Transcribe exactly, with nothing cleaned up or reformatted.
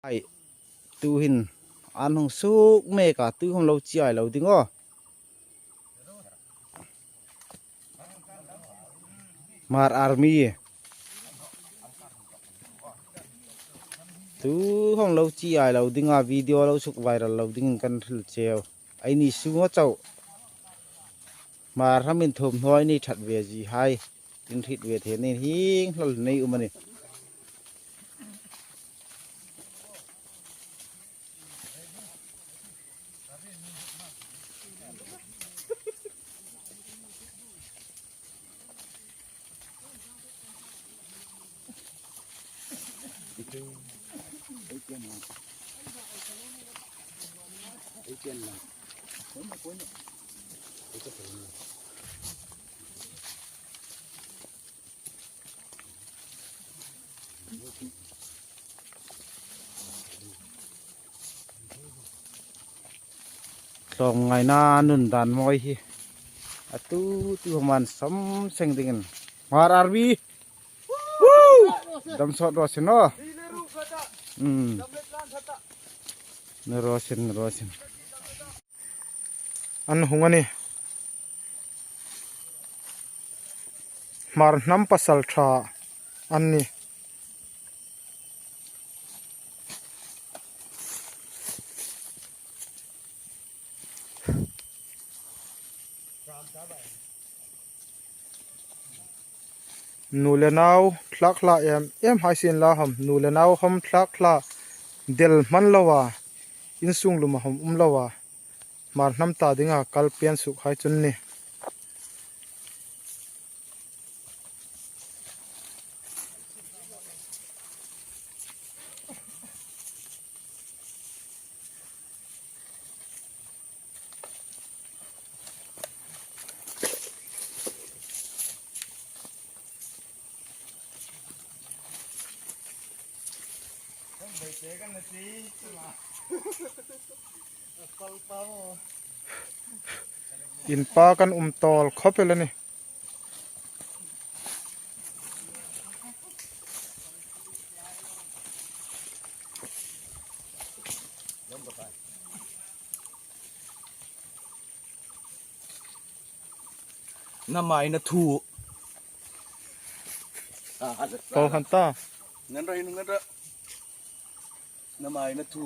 Ai, tuhin an hung suk mek a, tu hung lo chi ai lo ding aw. Hmar Army. Tu hung lo chi ai lo ding a, video lo suk viral lo dingin kan hril cheu. Eini sunga chau. Hmar hramin thuomhnaw ei nei ṭhat ve zie hai. Tin hriet ve thei ni hieng hlak nei um a nih. Tlawmngaina nun dan mawi hi. A tu tu hman sam seng dingin. Hmar Army. Woo! Dam sawt raw se naw. Hmm. Ni raw se, ni raw se. An hung a nih. Hmar hnam pasalṭha an nih. Nu le nau thlak hla em em hai sien la hawm, nu le nau hawm thlak hla del hman lo a, insung luma hawm um lo a, Hmar hnam ta dinga kal pian suk hai chun ni. Inpa kan um tawl khawp el a nih. Na mai na thu. Pawl han ta. Ngan ra hin ngan ra. Na mai na thu.